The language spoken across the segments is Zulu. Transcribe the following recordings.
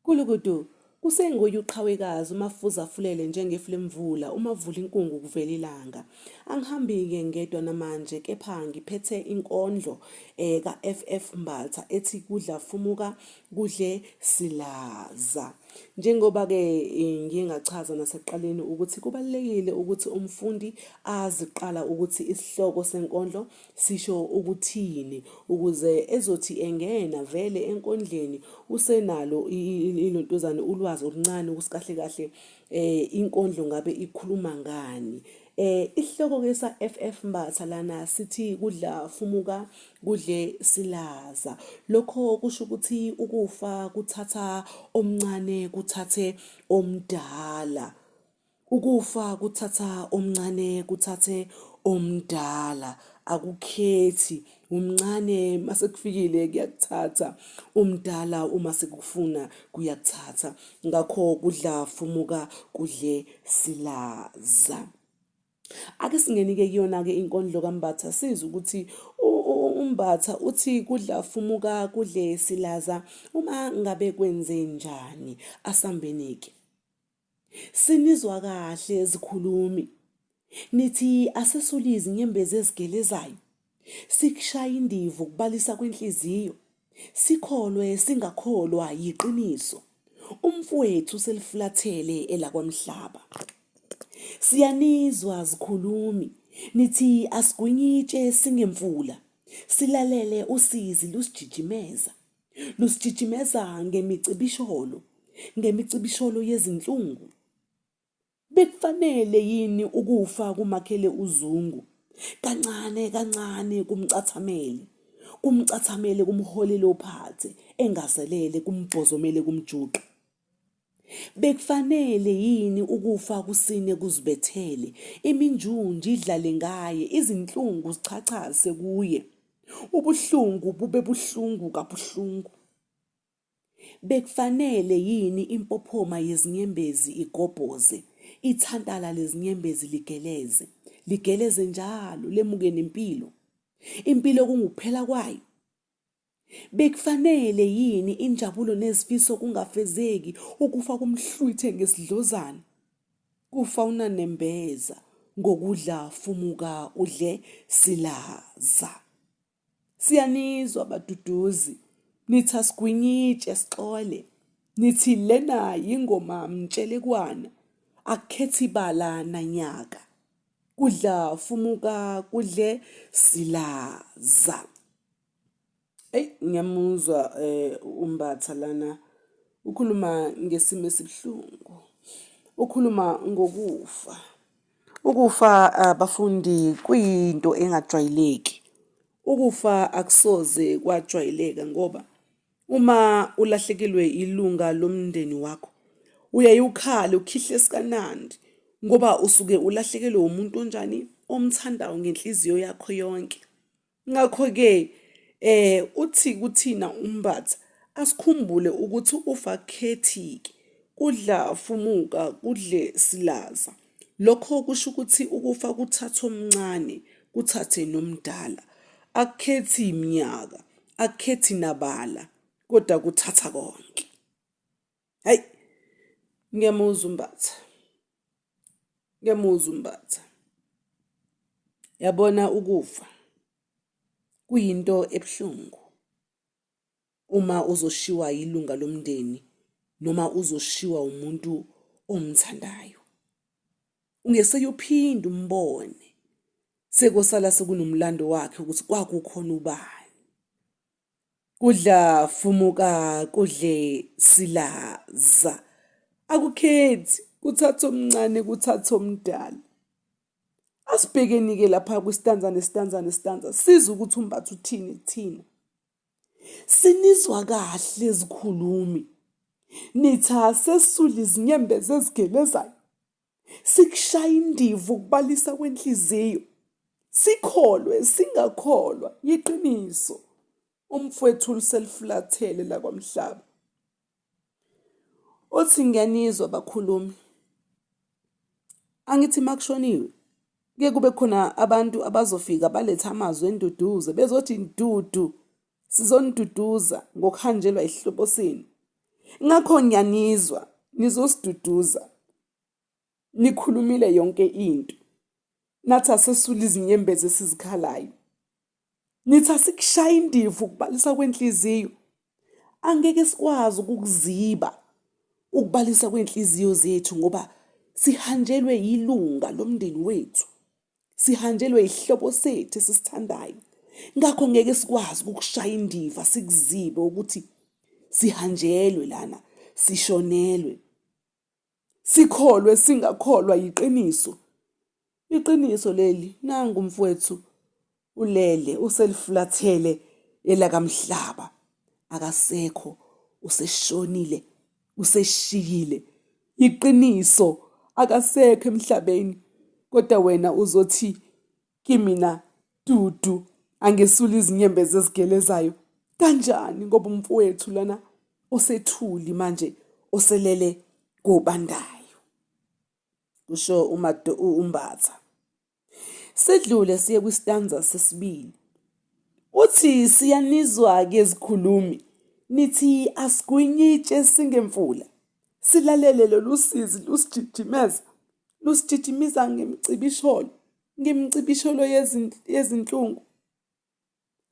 Gulukudu, kusenguye uqhawekazi umafuza afulele njengefu lemvula uma vula inkungu kuvela ilanga. Angihambi-ke ngedwa namanje kepha ngiphethe inkondlo eh, ka-FF Mbatha ethi kudla fumuka kudle silaza. Njengoba-ke eh, ngiye ngachaza nasekuqaleni ukuthi kubalulekile ukuthi umfundi azi kuqala ukuthi isihloko senkondlo Sisho ukuthini ukuze ezothi engena vele enkondleni usenalo ilontuzane ulwazi oluncane ukuthi kahle kahle eh inkondlo ngabe ikhuluma ngani. Eh isihloko ke sa FF Mbatha lana sithi kudla fumuka kudle silaza. Lokho kusho ukuthi ukufa kuthatha omncane kuthathe omdala. Ukufa kuthatha omncane kuthathe omdala akukhethi umncane masekufikile kuyakuthatha umdala uma sekufuna kuyakuthatha ngakho kudla fumuka kudle silaza. Ake singene-ke kuyona-ke inkondlo kaMbatha sizwe ukuthi uMbatha uthi kudla fumuka kudle silaza uma ngabe kwenzenjani. Asambeni-ke. Sinizwa kahle zikhulumi. Nithi asesule izinyembezi ezigelezayo. Sikushaya indiva ukubalisa kwenhliziyo. Sikholwe singakholwa yiqiniso. Umfowethu selifulathele elakwamhlaba. Siyanizwa zikhulumi. Nithi asigwinye itshe singemfula. Silalele usizi lusijijimeza. Lusijijimeza ngemicibisholo, ngemicibisholo yezinhlungu. Bekufanele yini ukufa kumakhele uzungu? Kancane kancane kumcathamele, kumcathamele kumholele ophathe, engazelele kumbhozomele kumjuqe. Bekufanele yini ukufa kusine kuzibethele, iminjunju idlale ngaye, izinhlungu zichachase kuye, ubuhlungu bube buhlungu kabuhlungu? Bekufanele yini impophoma yezinyembezi igobhoze, ithantala lezinyembezi ligeleze, ligeleze njalo lemuke nempilo, impilo okungukuphela kwayo? Bekufanele yini injabulo nezifiso kungafezeki ukufa kumhlwithe ngesidlozana? Kufa unanembeza ngokudla fumuka udle silaza. Siyanizwa baduduzi nithi asigwinyitshe sixole nithi lena yingoma mtshelekwana akukhethi bala nanyaka kudla fumuka kudle silaza. Eyi ngiyamuzwa uMbatha lana ukhuluma ngesimo esibuhlungu, ukhuluma ngokufa. Ukufa bafundi kuyinto engajwayeleki. Ukufa akusoze kwajwayeleka ngoba uma ulahlekelwe ilunga lomndeni wakho uyaye ukhale ukhihle esikanandi ngoba usuke ulahlekelwe umuntu onjani omthandayo ngenhliziyo yakho yonke. Ngakho-ke eh uthi kuthina uMbatha asikhumbule ukuthi ufa khethi-ke kudla fumuka kudle silaza. Lokho kusho ukuthi ukufa kuthatha omncane kuthathe nomdala. Akukhethi minyaka, akukhethi nabala kodwa kuthatha konke. Hayi ngiyamuzwa uMbatha. Ngiyamuzwa uMbatha. Yabona ukufa kuyinto ebuhlungu uma uzoshiwa yilunga lomndeni noma uzoshiwa umuntu omthandayo. Ungeseke uphinde umbone sekosala sekunomlando wakhe ukuthi kwakukhona ubani. Kudla fumuka kudle silaza. Akukhethi kuthatha omncane kuthatha omdala. Asibhekeni-ke lapha kwistanza nestanza nestanza sizwe ukuthi uMbatha uthini kuthina. Sinizwa kahle zikhulumi. Nithi asesule izinyembezi ezigelezayo. Sikushaya indiva ukubalisa kwenhliziyo. Sikholwe singakholwa yiqiniso. Umfwethu uselifulathele lakwamhlaba. Uthi ngiyanizwa bakhulumi. Angithi makushoniwe kuye kube khona abantu abazofika balethe amazwi enduduzo bezothi ndudu sizoniduduza ngokuhanjelwa isihlobo senu. Ngakho ngiyanizwa, nizosiduduza. Nikhulumile yonke into. Nathi asesule izinyembezi esizikhalayo. Nithi asikushaya indiva ukubalisa kwenhliziyo. Angeke sikwazi ukukuziba ukubalisa kwenhliziyo zethu ngoba sihanjelwe yilunga lomndeni wethu. Sihanjelwe yisihlobo sethu esisithandayo. Ngakho ngeke sikwazi ukukushaya indiva sikuzibe ukuthi sihanjelwe lana, sishonelwe. Sikholwe singakholwa yiqiniso. Iqiniso leli, nangu umfowethu ulele uselifulathele elakamhlaba. Akasekho, useshonile, useshiyile. Yiqiniso, akasekho emhlabeni. Kodwa wena uzothi kimina dudu angesula izinyembezi ezigelezayo kanjani ngoba umfowethu lana osethuli manje oselele kobandayo kusho uMbatha. Sidlule siye kwistanza sesibili. Uthi siyanizwa-ke zikhulumi nithi asigwinyitshe singemfula silalele lolu sizi lusijijimeza lusijijimiza ngemicibisholo ngemicibisholo yezinhlungu.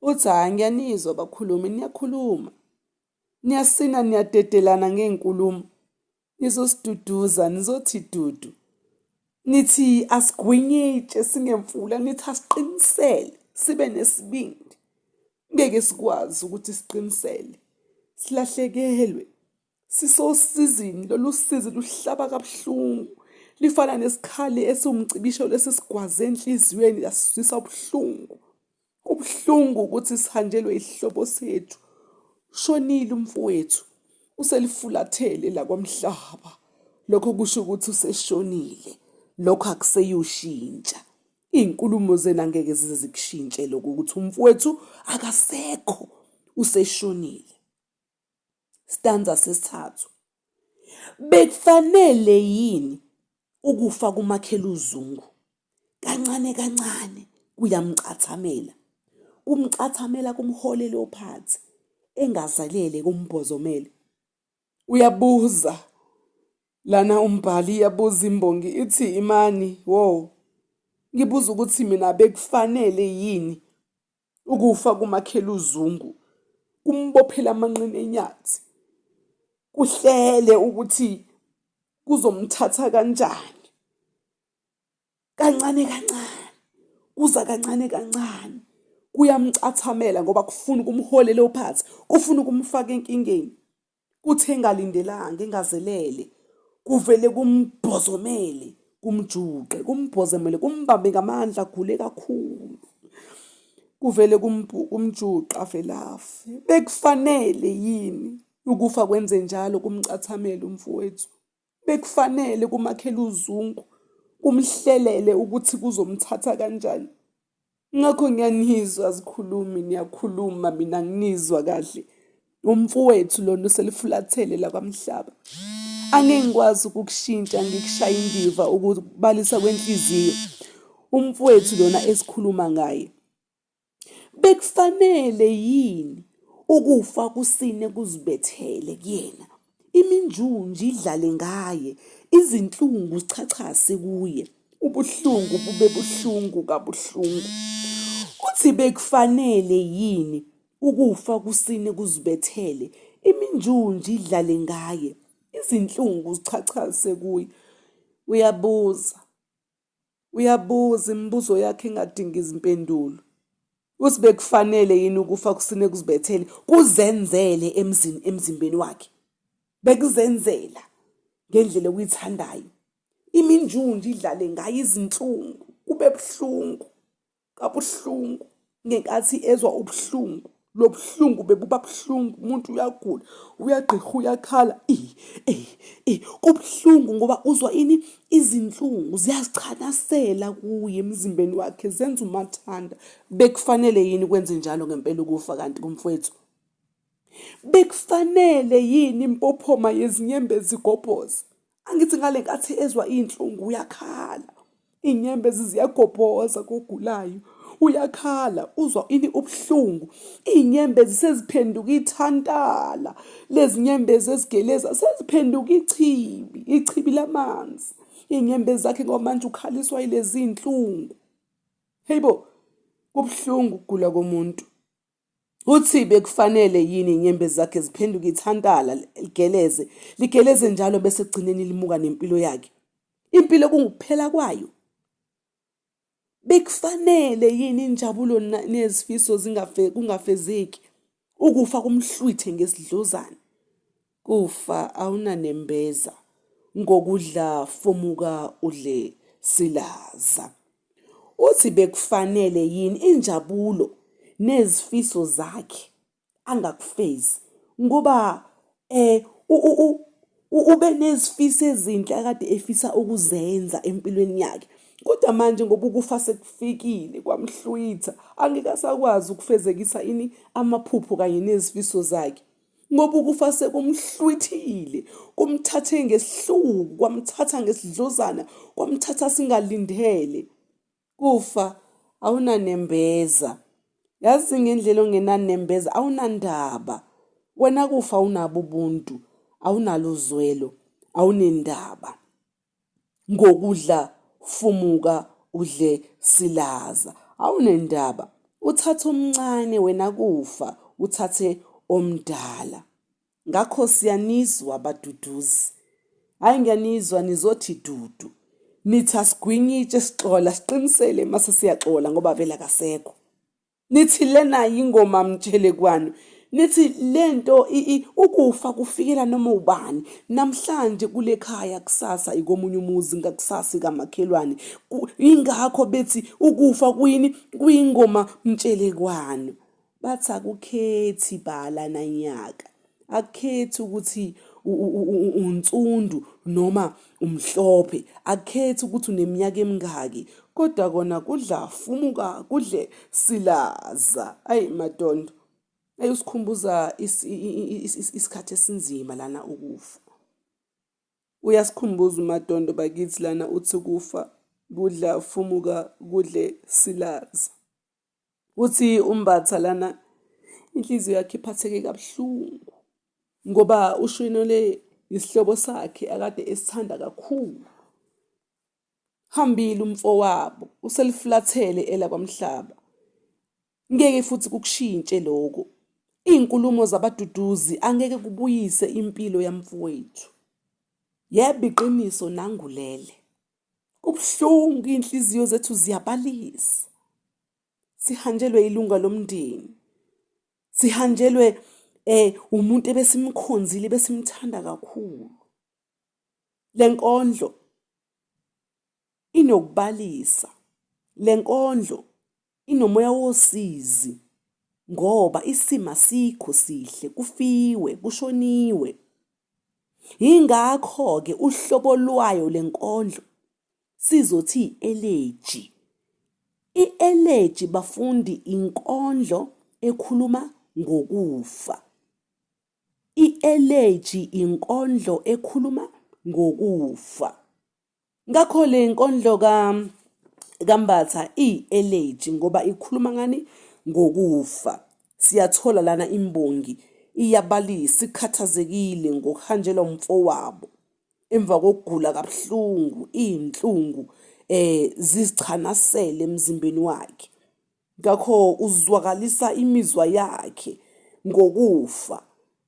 Uthi hhayi ngiyanizwa bakhulumi niyakhuluma niyasina niyadedelana ngey'nkulumo nizosiduduza nizothi dudu nithi asigwinye itshe singemfula nithi asiqinisele sibe nesibindi ngeke sikwazi ukuthi siqinisele silahlekelwe Sisosizini, lolu sizi luhlaba kabuhlungu. Lifana nesikhali esiwumcibisho lesisigwaze enhliziyweni yasizwisa ubuhlungu. Kubuhlungu ukuthi sihanjelwe isihlobo sethu. Ushonile umfowethu, uselifulathele lakwamhlaba. Lokho kusho ukuthi useshonile. Lokho akuseyushintsha. Iy'nkulumo zenu angeke zize zikushintshe lokho ukuthi umfowethu akasekho, useshonile. Stanza sesithathu. Bekufanele yini ukufa kumakhela uzungu? Kancane kancane kuyamcathamela. Kumcathamela kumholele ophansi engazelele kumbhozomele. Uyabuza lana umbhali iyabuza imbongi ithi imani wo ngibuza ukuthi mina bekufanele yini Ukufa kumakhela uzungu, kumbophela amanqina enyathi, kuhlele ukuthi kuzomthatha kanjani. Kancane kancane, kuza kancane kancane, kuyamcathamela ngoba kufuna ukumholela ophansi, kufuna ukumfaka enkingeni. Kuthi engalindelanga, engazelele, kuvele kumbhozomele, kumjuqe, kumbhozomele, kumbambe ngamandla agule kakhulu. Kuvele kumjuqe avele afe. Bekufanele yini ukufa kwenze njalo kumcathamele umfowethu? Bekufanele kumakhele uzungu, kumhlelele ukuthi kuzomthatha kanjani. Ngakho ngiyanizwa zikhulumi, niyakhuluma mina nginizwa kahle. Umfowethu lona uselifulathele lakwamhlaba. Angeke ngikwazi ukukushintsha ngikushaya indiva ukubalisa kwenhliziyo. Umfowethu lona esikhuluma ngaye. Bekufanele yini ukufa kusine kuzibethele kuyena? Iminjunju idlale ngaye, izinhlungu zichachase kuye, ubuhlungu bube buhlungu kabuhlungu. Uthi bekufanele yini ukufa kusine kuzibethele, iminjunju idlale ngaye, izinhlungu zichachase kuye? Uyabuza. Uyabuza imibuzo yakhe engadingi izimpendulo. Uthi bekufanele yini ukufa kusine kuzibethele kuzenzele emzini emzimbeni wakhe. Bekuzenzela ngendlela okuyithandayo. Iminjunju idlale ngayo izinhlungu kube buhlungu. Kabuhlungu ngenkathi ezwa ubuhlungu lobuhlungu bebuba buhlungu umuntu uyagula uyagqirha uyakhala i e e kubuhlungu ngoba uzwa ini izinhlungu ziyazichanasela kuye emzimbeni wakhe zenza umathanda bekufanele yini kwenze njalo ngempela ukufa kanti kumfowethu Bekufanele yini impophoma yezinyembezi igobhoze? Angithi ngale nkathi ezwa iy'nhlungu uyakhala. Iy'nyembezi ziyagobhoza kogulayo. Uyakhala, uzwa ini ubuhlungu. Iy'nyembezi seziphenduka ithantala. Lezi nyembezi ezigeleza seziphenduka ichibi, ichibi lamanzi. Iy'nyembezi zakhe ngoba manje ukhaliswa yilezi iy'nhlungu. Hey bo, kubuhlungu ukugula komuntu. Uthi bekufanele yini inyembezi zakhe ziphenduke ithantala ligeleze, ligeleze njalo bese ekugcineni limuka nempilo yakhe. Impilo kungukuphela kwayo. Bekufanele yini injabulo nezifiso zingafe kungafezeki? Ukufa kumhlwithe ngesidlozana. Kufa awunanembeza ngokudla fumuka udle silaza. Uthi bekufanele yini injabulo nezifiso zakhe angakufezi ngoba eh ube nezifiso ezinhle akade efisa ukuzenza empilweni yakhe kodwa manje ngoba ukufa sekufikile kwamhlwitha angeke asakwazi ukufezekisa ini amaphupho kanye nezifiso zakhe ngoba ukufa sekumhlwithile kumthathe ngesihluku kwamthatha ngesidlozana kwamthatha singalindele Kufa awunanembeza. Yazi ngendlela ongenanembeza awunandaba. Wena kufa awunabo ubuntu, awunalo uzwelo, awunendaba. Ngokudla fumuka udle silaza. Awunendaba. Uthathe omncane wena kufa, uthathe omdala. Ngakho siyanizwa baduduzi. Hhayi ngiyanizwa nizothi dudu. Nithi asigwinye itshe sixola siqinisele mase siyaxola ngoba vele akasekho. Nithi lena yingoma mtshelekwane. Nithi lento ukufa kufikela noma ubani. Namhlanje kule khaya kusasa ikomunye umuzi ngakusasa ikamakhelwane. Ingakho bethi ukufa kuyini kuyingoma mtshelekwane. Bathi akukhethi bala nanyaka, akukhethi ukuthi unsundu noma umhlophe, akukhethi ukuthi uneminyaka emingaki, kodwa kona kudla fumuka kudle silaza. Ayi Madondo, ayi usikhumbuza isikhathi esinzima lana ukufa. Uyasikhumbuza uMadondo bakithi lana uthi kufa kudla fumuka kudle silaza. Uthi uMbatha lana inhliziyo yakhe iphatheke kabuhlungu ngoba ushonelwe isihlobo sakhe akade esithanda kakhulu. Hambile umfowabo uselifulathele elakwamhlaba. Ngeke futhi kukushintshe lokho. Iy'nkulumo zabaduduzi angeke kubuyise impilo yamfowethu. Yebo iqiniso nangulele. Kubuhlungu iy'nhliziyo zethu ziyabalisa. Sihanjelwe ilunga lomndeni. Sihanjelwe eh umuntu ebesimkhonzile besimthanda kakhulu. Le nkondlo inokubalisa. Le nkondlo inomoya wosizi ngoba isimo asikho sihle kufiwe kushoniwe. Yingakho-ke uhlobo lwayo le nkondlo sizothi i-eleji. I-eleji bafundi inkondlo ekhuluma ngokufa. I-eleji inkondlo ekhuluma ngokufa. Ngakho le nkondlo kaMbatha iyi-eleji ngoba ikhuluma ngani? Ngokufa. Siyathola lana imbongi iyabalisa ikhathazekile ngokuhanjelwa umfowabo emva kokugula kabuhlungu, iy'nhlungu zizichanasele emzimbeni wakhe. Ngakho uzwakalisa imizwa yakhe ngokufa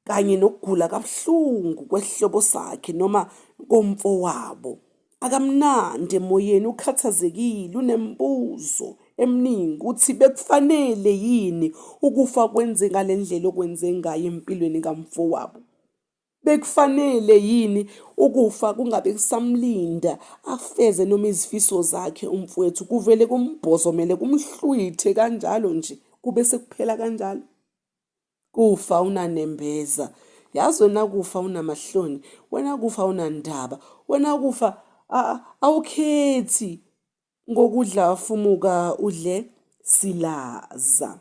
kanye nokugula kabuhlungu kwesihlobo sakhe noma komfowabo. Akamnandi emoyeni, ukhathazekile, unembuzo eminingi ukuthi bekufanele yini ukufa kwenze ngale ndlela okwenze ngayo empilweni kamfowabo. Bekufanele yini ukufa kungabe kusamlinda afeze noma izifiso zakhe umfowethu kuvele kumbhozomele kumhlwithe kanjalo nje kube sekuphela kanjalo? Kufa unanembeza. Yazi wena kufa unamahloni, wena kufa unandaba, wena kufa awukhethi ngokudla fumuka udle silaza.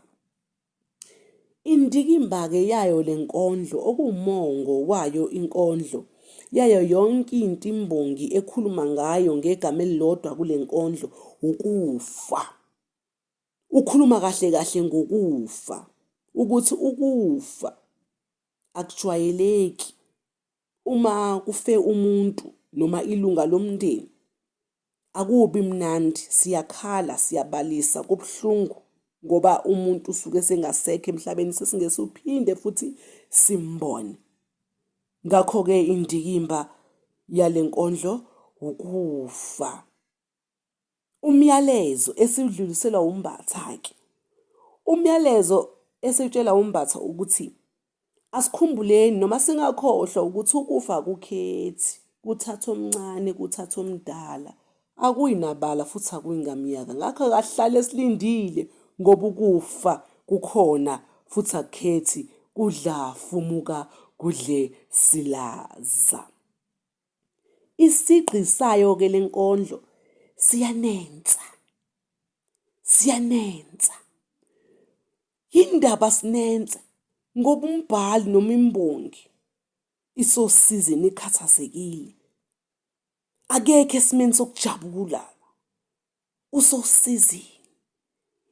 Indikimba-ke yayo le nkondlo okuwumongo wayo inkondlo yayo yonke into imbongi ekhuluma ngayo ngegama elilodwa kule nkondlo ukufa. Ukhuluma kahle kahle ngokufa, ukuthi ukufa akujwayeleki. Uma kufe umuntu noma ilunga lomndeni akubi mnandi, siyakhala, siyabalisa, kubuhlungu ngoba umuntu usuke esengasekho emhlabeni sesingeke siphinde futhi simbone. Ngakho-ke indikimba yale nkondlo ukufa. Umyalezo esiwudluliselwa uMbatha-ke, umyalezo esiwutshelwa uMbatha ukuthi asikhumbuleni noma singakhohlwa ukuthi ukufa akukhethi, kuthatha omncane kuthatha omdala, akuyi nabala futhi akuyi ngaminyaka. Ngakho-ke asihlale silindile ngoba ukufa kukhona futhi akukhethi, kudla fumuka kudle silaza. Isigqi sayo-ke le nkondlo siyanensa, siyanensa. Yindaba sinense? Ngoba umbhali noma imbongi isosizini ikhathazekile. Akekho esimeni sokujabula, usosizini.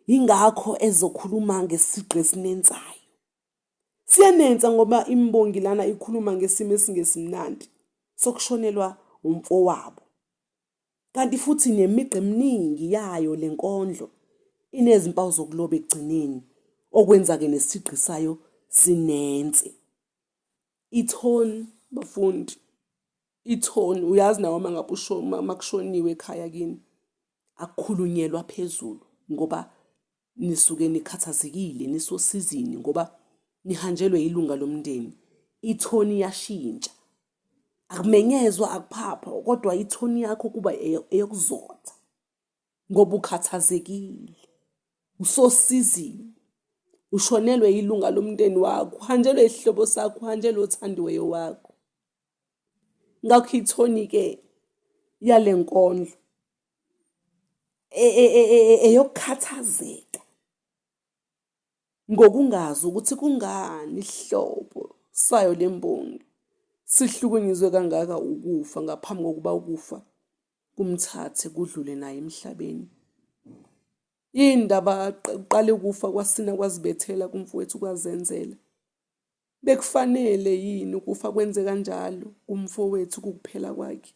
Yingakho ezokhuluma ngesigqi esinensayo. Siyanensa ngoba imbongi lana ikhuluma ngesimo esingesimnandi sokushonelwa umfowabo. Kanti futhi nemigqa eminingi yayo le nkondlo inezimpawu zokuloba ekugcineni okwenza-ke nesigqi sayo sinense. Ithoni bafundi, ithoni uyazi nawe uma ngabe uma kushoniwe ekhaya kini akukhulunyelwa phezulu ngoba nisuke nikhathazekile nisosizini ngoba nihanjelwe ilunga lomndeni. Ithoni iyashintsha. Akumenyezwa akuphapha kodwa ithoni yakho kuba eyokuzotha ngoba ukhathazekile. Usosizini. Ushonelwe ilunga lomndeni wakho, uhanjelwe isihlobo sakho, uhanjelwe othandiweyo wakho. Ngakho ithoni-ke yale nkondlo E, e, e, eyokukhathazeka ngokungazi ukuthi kungani isihlobo sayo le mbongi sihlukunyezwe kangaka ukufa ngaphambi kokuba ukufa kumthathe kudlule naye emhlabeni. Yindaba kuqale ukufa kwasina kwazibethela kumfowethu kwazenzela. Bekufanele yini ukufa kwenze kanjalo kumfowethu kukuphela kwakhe?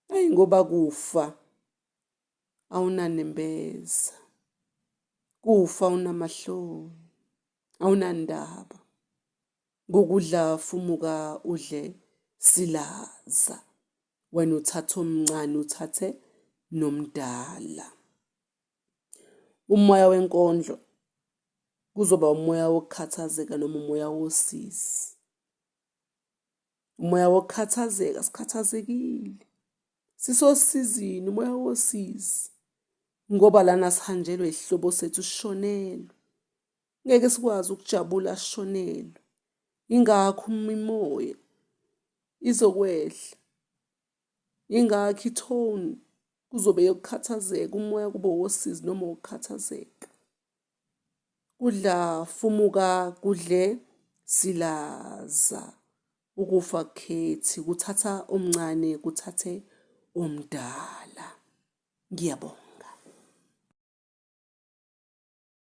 Ayi ngoba kufa awunanembeza, kufa awunamahloni, awunandaba. Ngokudla fumuka udle silaza, wena uthathe omncane uthathe nomdala. Umoya wenkondlo kuzoba umoya wokukhathazeka noma umoya wosizi. Umoya wokukhathazeka, sikhathazekile. Sisosizini, umoya wosizi. Ngoba lana sihanjelwe isihlobo sethu sishonelwe. Ngeke sikwazi ukujabula sishonelwe. Ingakho imimoya izokwehla. Ingakho ithoni kuzobe yokukhathazeka, umoya kube wosizi noma wokukhathazeka. Kudla fumuka kudle silaza. Ukufa akukhethi, kuthatha omncane kuthathe omdala. Ngiyabonga.